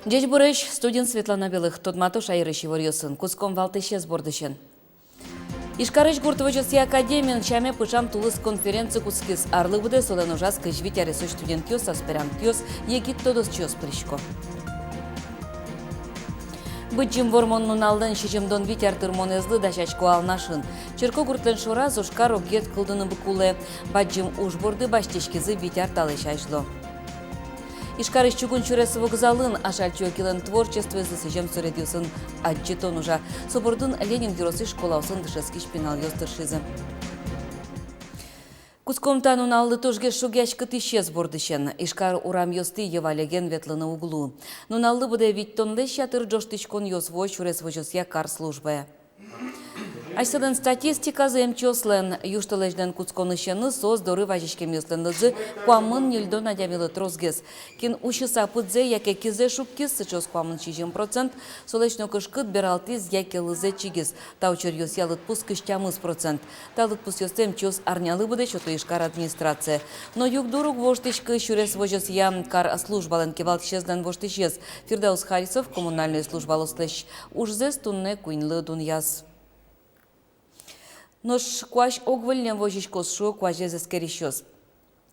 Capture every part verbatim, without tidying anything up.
Ӟечбуресь, студиын Светлана Белых. Тодмато шаерысь иворъёсын. Кутском валтӥсез бордысен. Ижкарысь гурт возёсъя академиын сяме пыӵам тулыс конференци кутскиз. Арлы быдэ солэн ужаз кызь вить аресозь студентъёс, аспирантъёс, егит тодосчиос пырисько. Быдӟым Вормон нуналлэн сизьымдон вить ар тырмонэзлы дасясько Алнашын. Черкогуртлэн шораз ужкар огъет кылдыны быгатэ. Бадӟым уж борды басьтӥськизы вить ар талэсь азьло. Ижкарысь чугун сюрес вокзалын Ашальчи Окилэн творчествоезлы сӥзем суредъёсын адӟытон ужа. Со бордын Ленин ёросысь школаосын дышетскись пиналъёс тыршизы. Кутском та нуналлы тужгес шугъяськытӥсез бордысен. Ижкар урамъёстӥ йӧвалеген ветлыны уг луы. Нуналлы быдэ витьтонлэсь ятыр ӝожтӥськонъёс вуо сюрес возёсъя кар службае. Асьсэлэн статистиказы эмчиослэн. Южтолэзьлэн кутсконысеныз соос доры вазиськемъёслэн лыдзы куамын ньыльдон адямилы тросгес. Кин усьыса пыдзэ яке кизэ шуккиз, сыӵеос куамын сизьым процент, солэсь но кышкыт бералтӥз яке лызэ чигиз, та учыръёсъя лыдпус кызь тямыс процент. Та лыдпусъёсты эмчиос арнялы быдэ сёто Ижкар администрацие. Но югдур уг воштӥськы сюрес возёсъя кар службалэн кивалтӥсезлэн воштӥсез. Фирдаус Харисов коммунальной службалослэсь ужзэс туннэ куиньлы дунъяз. Нош куазь ог выллем возиськоз, шуо куазез эскерисьёс.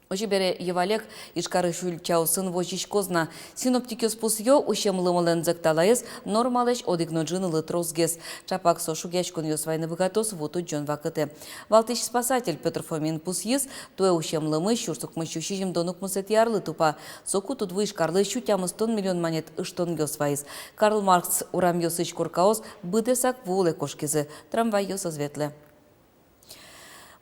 Озьы бере, йӧвалег Ижкарысь ульчаосын возиськоз на. Синоптикъёс пусъё, усем лымылэн зӧкталаез нормалэсь одӥг но ӝынылы тросгес. Чапак со шугъяськонъёс вайыны быгатоз ву тудӟон вакытэ. Валтӥсь спасатель Пётр Фомин пусйиз, туэ усем лымы сюрс укмыссю сизьымдон укмысэтӥ арлы тупа. Соку тудву Ижкарлы сю тямыстон миллион манет ыштонъёс вайиз. Карл Маркс урамъёсысь коркаос быдэсак ву улэ кошкизы, трамвайёс ӧз ветлэ.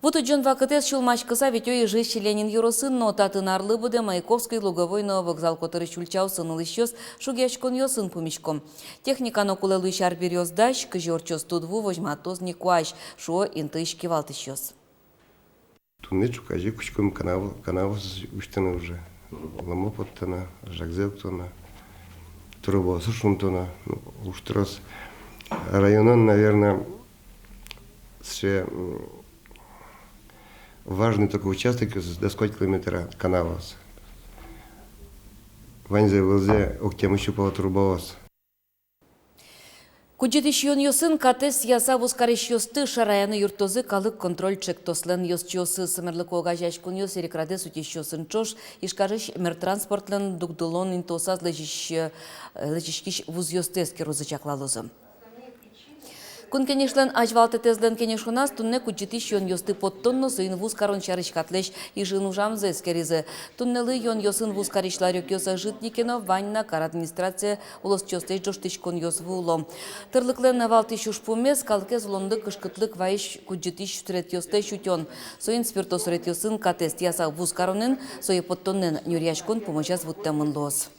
Ву тудӟон вакытэз сюлмаськыса витё Ижысь Ленин ёросын но. Татын арлы быдэ Маяковской, Луговой но вокзал котырысь ульчаосын улӥсьёс. Шугъяськонъёсын пумисько. Техника но кулэ луись арбериос дась, кызьы ортчоз тудву, возьматоз ни куазь, шуо интыысь кивалтӥсьёс. Туннэ ӵуказе кутском канав-, канаваос усьтыны уже. Лымы поттоно, жагзэ октоно, трубаос шунтоно. Ну, уж трос. Районын, наверно, сыӵе, м, важный только участок, с-, дас куать километра канаваос. Ваньзэ вылзэ октэмысь пала трубаос. Кудӟытӥсь юонъёсын катэз тӥяса вузкарисьёсты шараяны юрттозы калык контроль ӵектослэн ёзчиосыз. Мерлыко огазеяськонъёс эрикрадэ сутӥсьёсын ӵош Ижкарысь мертранспортлэн дугдылон интыосаз лэзись-, э, лэзиськись вузъёсты эскерозы, чаклалозы. Кун Кенешлэн азьвалтэтэзлэн кенешоназ туннэ кудӟытӥсь юонъёсты поттон но соин вузкарон сярысь катлэсь Ижын ужамзэ эскеризы. Туннэлы юонъёсын вузкарись ларёкъёс ӧжыт ни ке но, вань на кар администрацие улосчиослэсь ӝожтӥськонъёс вуыло. Тырлыклэн валтӥсь ужпумез — калыкез улонлы кышкытлык вайись кудӟытӥсь суретъёслэсь утён. Соин спирто суретъёсын катэз тӥяса вузкаронэн, сое поттонэн нюръяськон пумозяз вуттэмын луоз.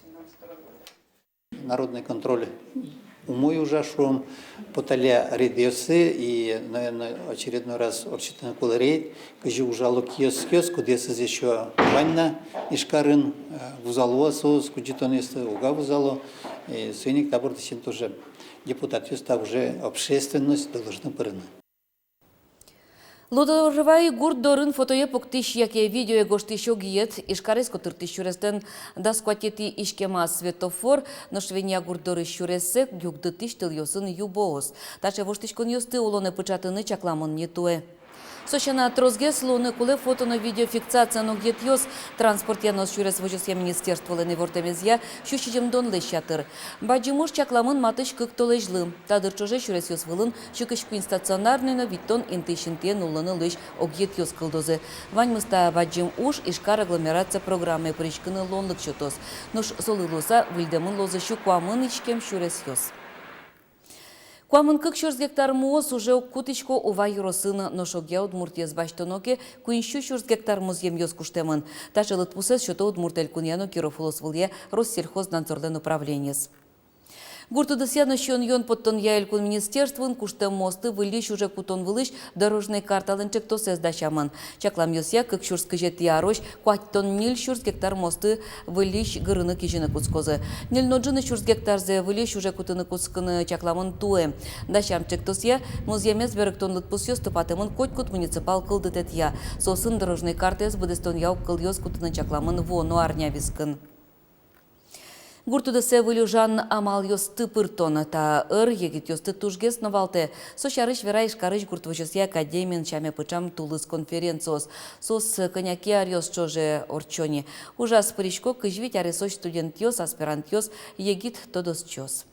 Народный контроль умой ужа, шуом, поталля рейдъёсы и, наверное, очередной раз ортчытыны кулэ рейд, кызьы ужало киоскъёс, кудъёсыз ещё вань на Ижкарын, э, вузало-а соос кудӟытонъёсты, уг-а вузало. И соин ик та бордысен тоже депутатъёс, та уже общественность должны пырыны. Лудорвай гурт дорын фотое пуктӥсь яке видеое гожтӥсь огъет, Ижкарез котыртӥсь сюреслэн дас куатетӥ иськемаз светофор, нош Венья гурт дорысь сюрессэ югдытӥсь тылъёсын юбоос. Таӵе воштӥськонъёсты улонэ пыӵатыны чакламын ни туэ. Со сяна, тросгес луыны кулэ фото но видеофиксациен огъетъёс. Транспортъя но сюрес возёсъя министерстволэн ивортэмезъя, сю сизьымдонлэсь ятыр. Бадӟым уж чакламын матысь кык толэзьлы. Та дыр ӵоже сюресъёс вылын сю кызь куинь стационарной но витьтон интыысь интые нуллыны луись огъетъёс кылдозы. Ваньмыз та бадӟым уж Ижкар агломерация программае пыриськыны луонлык сётоз. Нош солы луыса выльдэмын луозы сю куамын иськем сюресъёс. Куамын кык сюрс гектар муос уже уг кутӥсько Ува ёросын. Нош огъя Удмуртиез басьтоно ке, куинь сю сюрс гектар музъемъёс куштэмын. Таӵе лыдпусэз сёто Удмурт Элькунъя но Киров улосвылъя Россельхознадзорлэн управлениез. Гурт удысъя но сиён-юон поттонъя элькун министерствоын куштэм муосты выльысь уже кутон вылысь дорожной карталэн ӵектосэз дасямын. Чакламъёсъя, кык сюрс кызетӥ арозь куатьтон ньыль сюрс гектар муосты выльысь гырыны-кизьыны кутскозы. Ньыль но ӝыны сюрс гектарзэ выльысь уже кутыны-кутскыны чакламын туэ. Дасям ӵектосъя, музъемез берыктон лыдпусъёс тупатэмын котькуд муниципал кылдытэтъя. Соосын дорожной картаез быдэстонъя огкылъёс кутыны чакламын вуоно арня вискын. Гурт удысэ выль ужан амалъёсты пыртон. Та ӧр егитъёсты тужгес но валтэ. Со сярысь вера Ижкарысь гурт возёсъя академиын сяме пыӵам тулыс конференциос. Соос кӧня ке аръёс ӵоже ортчо ни. Ужаз пырисько кызь вить аресозь студентъёс, аспирантъёс, егит тодосчиос.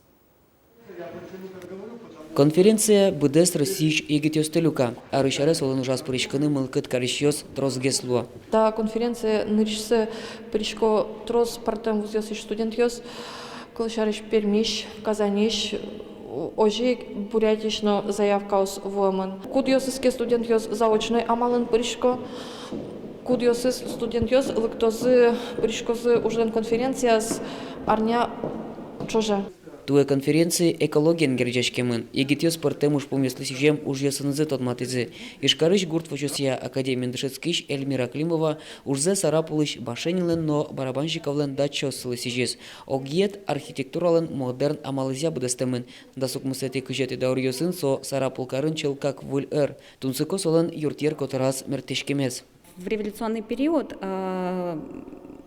Конференция быдэс Россиысь егитъёсты люка. Арысь аре солэн ужаз пыриськыны мылкыд карисьёс тросгес луо. Та конференцие нырысьсэ пырисько трос пӧртэм вузъёсысь студентъёс, кылсярысь, Пермись, Казанись, озьы ик Бурятиысь но заявкаос вуэмын. Кудъёсыз ке студентъёс заочной амалын пырисько, кудъёсыз студентъёс лыктозы, пыриськозы ужлэн конференцияз арня ӵоже. Туэ конференция экологиен герӟаськемын. Егитъёс пӧртэм ужпумъёслы сӥзем ужъёсынызы тодматӥзы. Ижкарысь гурт возёсъя академиын дышетскись Эльмира Климова ужзэ Сарапулысь Башенинлэн но Барабанщиковлэн дачаоссылы сӥзиз. Огъет архитектуралэн модерн амалэзъя быдэстэмын. Дас укмысэтӥ-кызетӥ дауръёсын со Сарапул карын чылкак выль ӧр. Тунсыко солэн юртъер котыраз мерттӥськемез. В революционный период, э,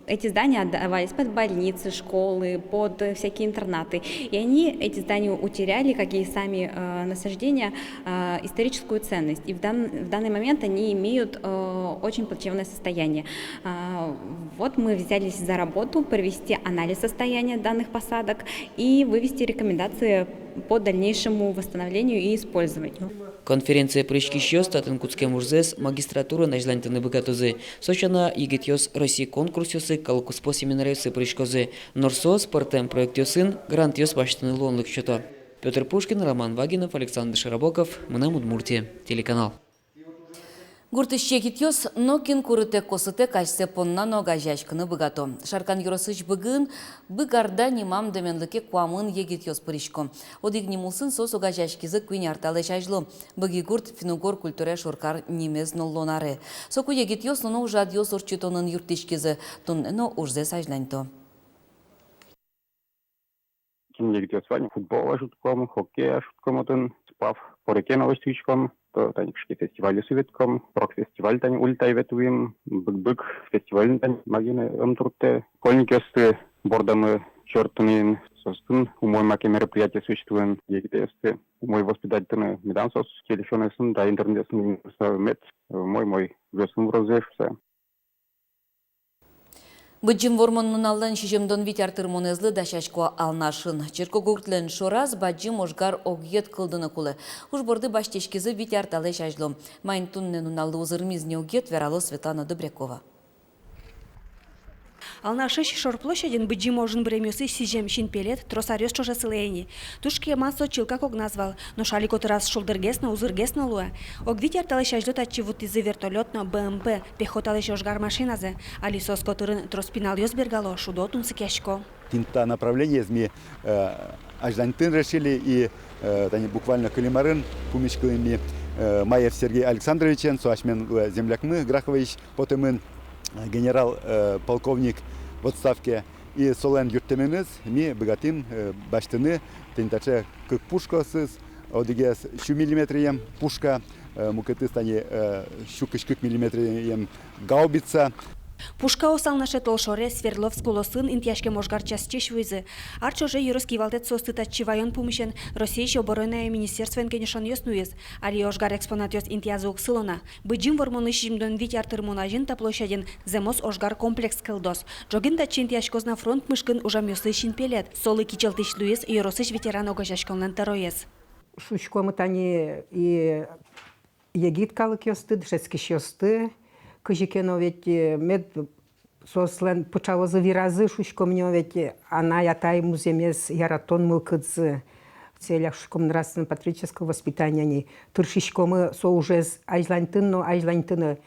эти здания отдавались под больницы, школы, под всякие интернаты. И они, эти здания, утеряли, как и сами, э, насаждения, э, историческую ценность. И в дан-, в данный момент они имеют, э, очень плачевное состояние. А, вот мы взялись за работу провести анализ состояния данных посадок и вывести рекомендации по дальнейшему восстановлению и использованию. Конференцие пыриськисьёс татын кутскем ужзэс магистратураын азьланьтыны быгатозы. Со сяна, егитъёс Россия конкурсъёсы, калыккуспо семинаръёсы пыриськозы. Нош соос пӧртэм проектъёсын грантъёс басьтыны луонлык сёто. Пётр Пушкин, Роман Вагинов, Александр Широбоков, «Мынам Удмуртие» телеканал. Гуртысь егитъёс нокин курытэк-косытэк асьсэ понна но огазеяськыны быгато. Шаркан ёросысь Быгын «Быгарда» нимам дэменлыке куамын егитъёс пырисько. Одӥг ним улсын соос огазеяськизы куинь ар талэсь азьло. Быги гурт финн-угор культурая шоркар нимез нуллон аре. Соку егитъёс нуно ужрадъёс ортчытонын юрттӥськизы, туннэ но ужзэс азьланьто. Тӥни егитъёс вань, футбол ӧжытком, хоккей ӧжытком отын, спав, порекен лэсьтӥськом, то тани кыӵе ке фестивальёсы ветлӥськом, рок-фестиваль тани Ультай ветлӥм, бык-бык фестиваль тани, ма гинэ ӧм турттэ. Школьникъёсты бордамы чортыны ини, соосын умой маке мероприятиос усьтылыны, егитъёсты умой воспитатьтыны, медам соос телефонъёсын да интернетъёсын гинэ шуыса, мед умой-умой ужъёсын вырозы шуыса. Быдӟым Вормон нуналлэн сизьымдон вить ар тырмонэзлы дасясько Алнашын. Черкогуртлэн шораз бадӟым ожгар огъет кылдыны кулэ. Уж борды басьтӥськизы вить ар талэсь азьло. Маин туннэ нуналлы узырмиз ни огъет, верало Светлана Добрякова. Алнашысь шор площадьын Быдӟым ожын быремъёсысь сӥзем синпелет трос аръёс ӵоже сылэ ини. Туж кема со чылкак огназ вал, нош али котыраз шулдыргес но, узыргес но луэ. Ог вить ар талэсь азьло татчы вуттӥзы вертолёт но Б М П, пехоталэсь ожгар машиназэ. Али соос котырын трос пиналъёс бергало, шудо, тунсыкъясько. Тӥни та направлениез ми, э, азьланьтыны решили и, э, тани буквально кылем арын пумиськылӥм ми, э, Маев Сергей Александровичен, со асьмелэн, э, землякмы, Граховоысь потэмын, э, генерал, э, полковник в отставке. И солэн юрттэменыз ми быгатӥм, э, басьтыны тӥни таӵе кык пушкаосыз, одӥгез сю миллиметръем пушка, э, мукетыз тани, э, сю кызь кык миллиметръем гаубица. Пушкаос Алнаше толшоре Свердловск улосын интыяськем ожгар частьысь вуизы. Ар ӵоже ёрос кивалтэт соосты татчы ваён пумысен Россиысь оборонная министерствоен кенешонъёс нуиз. Али ожгар экспонатъёс интыязы уг сыло на. Быдӟым Вормонлы сизьымдон вить ар тырмон азьын та площадьын зэмос ожгар комплекс кылдоз. Ӝоген татчы интыяськоз на фронт мышкын ужамъёслы синпелет. Солы кичӧлтӥсь луиз ёросысь ветеран огазеяськонлэн тӧроез. Шуиськомы тани и егит калыкъёсты, дышетскисьёсты, кызьы ке но ведь, э, мед соослэн пыӵалозы, виразы, шуиськом ни, ведь анай-атай музъемез яратон мылкыдзы. В целях, шуиськом, нравственно-патриотического воспитания ни тыршиськомы со ужез азьланьтыны но азьланьтыны.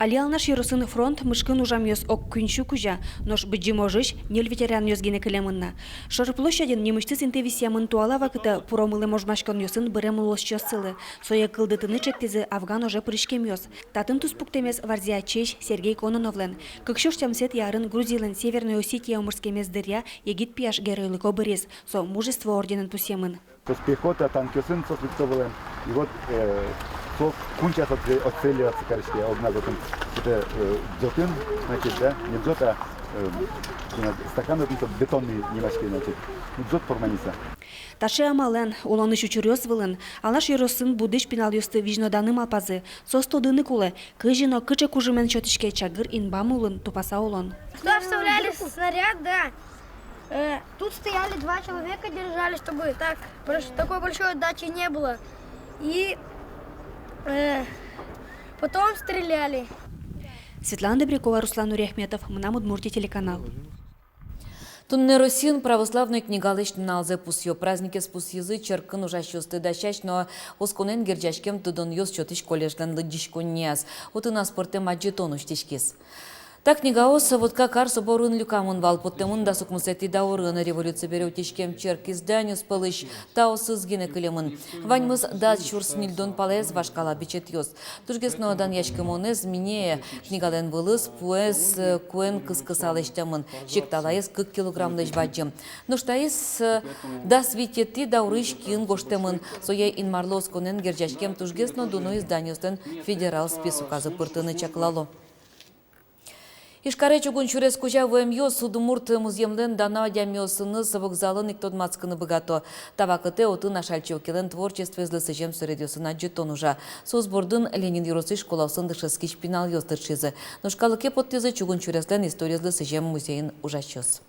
Али Алнаш ёросын фронт мышкын ужамъёс ог куинь сю кузя, нош Быдӟым ожысь ньыль ветеранъёс гинэ кылемын на. Шор площадьын нимысьтыз инты висъямын туала вакытэ пуромылэм ожмаськонъёсын бырем улосчиослы. Сое кылдытыны чектӥзы афган оже пыриськемъёс. Татын туспуктэмез варзи ачиз Сергей Кононовлэн. Кык сюрс тямысэтӥ арын Грузилэн Северной Осетие омырскемез дыръя егит пияш геройлыко быриз. Со Мужество орденэн пусъемын. То есть пехота, танкъёсын соос лыкто вылэм. И вот, э, соос куинь час отстрель-, отстреливаться кариське огназ отын. Это, э, дзотын, значит, да, не дзот, а Э, стакан, это бетонный, нимаське, значит. Ну, дзот пӧрмиз ни со. Таӵе амалэн, улонысь учыръёс вылын, Алнаш ёросын будӥсь пиналъёсты визьноданы малпазы. Соос тодыны кулэ, кызьы но кыӵе кужымен сётӥське чагыр инбам улын тупаса улон. Туда вставляли снаряд, да. Э, тут стояли два человека, держали, чтобы так, больш-, такой большой отдачи не было. И, э, потом стреляли. Светлана Добрякова, Руслан Нуриахметов, «Мынам Удмуртие» телеканал. Туннэ Россиын православной книгалэсь нуналзэ пусъё. Праздникез пусйизы черкын ужасьёсты дасясь но осконэн герӟаськем тодонъёс сётӥсь колледжлэн лыдӟиськоннияз. Отын аспӧртэм адӟытон усьтӥськиз. Та книгаос Вотка кар соборын люкамын вал. Поттэмын дас укмысэтӥ даурын, революци бере утиськем черк изданиос пӧлысь таосыз гинэ кылемын. Ваньмыз дас сюрс ньыльдон палаез вашкала бичетъёс. Тужгес но данъяськымонэз мине книгалэн вылыз пуэз, э, куэн кыскыса лэсьтэмын, сикталаез кык килограммлэсь бадӟым. Нош таиз, э, дас витетӥ даурысь киын гожтэмын. Сое Инмарлы осконэн герӟаськем тужгес но дуно изданиослэн федерал списоказы пыртыны чаклало. Ижкаре чугун сюрес кузя вуэмъёс удмурт музъемлэн дано адямиосыныз вокзалын ик тодматскыны быгато. Та вакытэ отын Ашальчи Окилэн творчествоезлы сӥзем суредъёсын адӟытон ужа. Соос бордын Ленин ёросысь школаосын дышетскись пиналъёс тыршизы. Нош калыке поттӥзы чугун сюреслэн историезлы сӥзем музейын ужасьёс.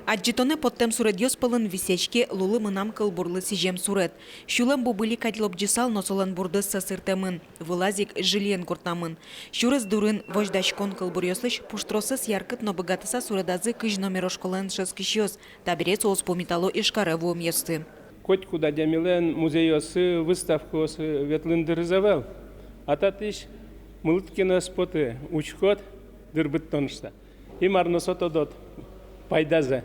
Адӟытонэ поттэм суредъёс пӧлын висъяське «Лулы мынам» кылбурлы сӥзем суред. Сюлэм бубыли кадь лобӟысал но солэн бурдыз сӧсыртэмын, вылаз ик жильыен гуртамын. Сюрес дурын, возьдаськон кылбуръёслэсь пуштроссэс яркыт но быгатыса суредазы кызь номеро школаын дышетскисьёс. Табере соос пумитало Ижкаре вуэмъёсты. Котькуд адямилэн музейёсы, выставкаосы ветлыны дырыз ӧвӧл. А татысь мылыд ке но ӧз поты, учкод дыр быдтон шуса. И мар но со тодод пайдазэ.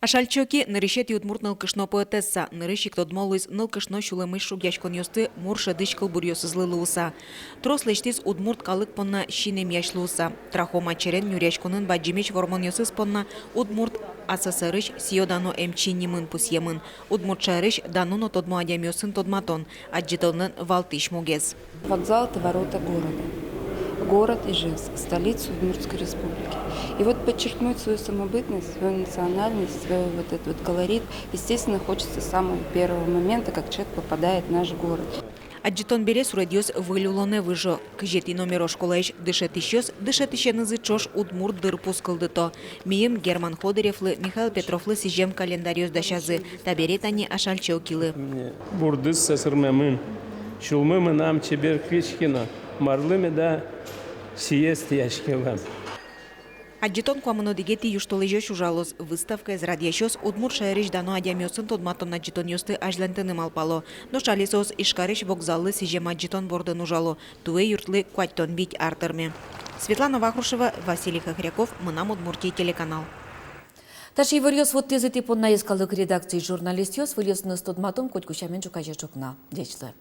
Ашальчи Оки нырысетӥ удмурт нылкышно поэтесса. Нырысь ик тодмо луиз нылкышно сюлэмысь шугъяськонъёсты мур шӧдӥсь кылбуръёсызлы луыса. Трос лэсьтӥз удмурт калык понна синэмъясь луыса. Трахома черен нюръяськонын бадӟымесь вормонъёсыз понна Удмурт АССР-ысь сӥё-дано эмчи нимын пусъемын. Удмурт шаерысь дано но тодмо адямиосын тодматон — адӟытонлэн валтӥсь мугез. Вокзал — это ворота города. Город Ижевск, столица Удмуртской Республики. И вот подчеркнуть свою самобытность, свою национальность, свой вот этот вот колорит, естественно, хочется с самого первого момента, как человек попадает в наш город. Адӟытон бере суредъёс выль улонэ выжо. Кызетӥ номеро школаысь дышетӥсьёс дышетӥсенызы ӵош удмурт дырпус кылдыто. Миым Герман Ходыревлы, Михаил Петровлы сӥзем календарьёс дасязы, табере тани Ашальчи Окилы. Бурдыз сӧсырмемын, сюлмы мынам чебер кыӵе ке но, марлы меда сиес тӥяськылэм. Адӟытон куамын одӥгетӥ южтолэзёзь ужалоз. Выставкаез радъясьёс удмурт шаерысь дано адямиосын тодматон адӟытонъёсты азьлантыны малпало. Нош али соос Ижкарысь вокзаллы сӥзем адӟытон бордын ужало. Туэ юртлы куатьтон вить ар тырме. Светлана Вахрушева, Василий Хохряков, «Мынам Удмуртие» телеканал. Таӵе иворъёс вуттӥзы тӥ понна йӧскалык редакциысь журналистъёс. Выльёсыныз тодматом котьку сямен ӵуказе ӵукна. Ӟеч луэ.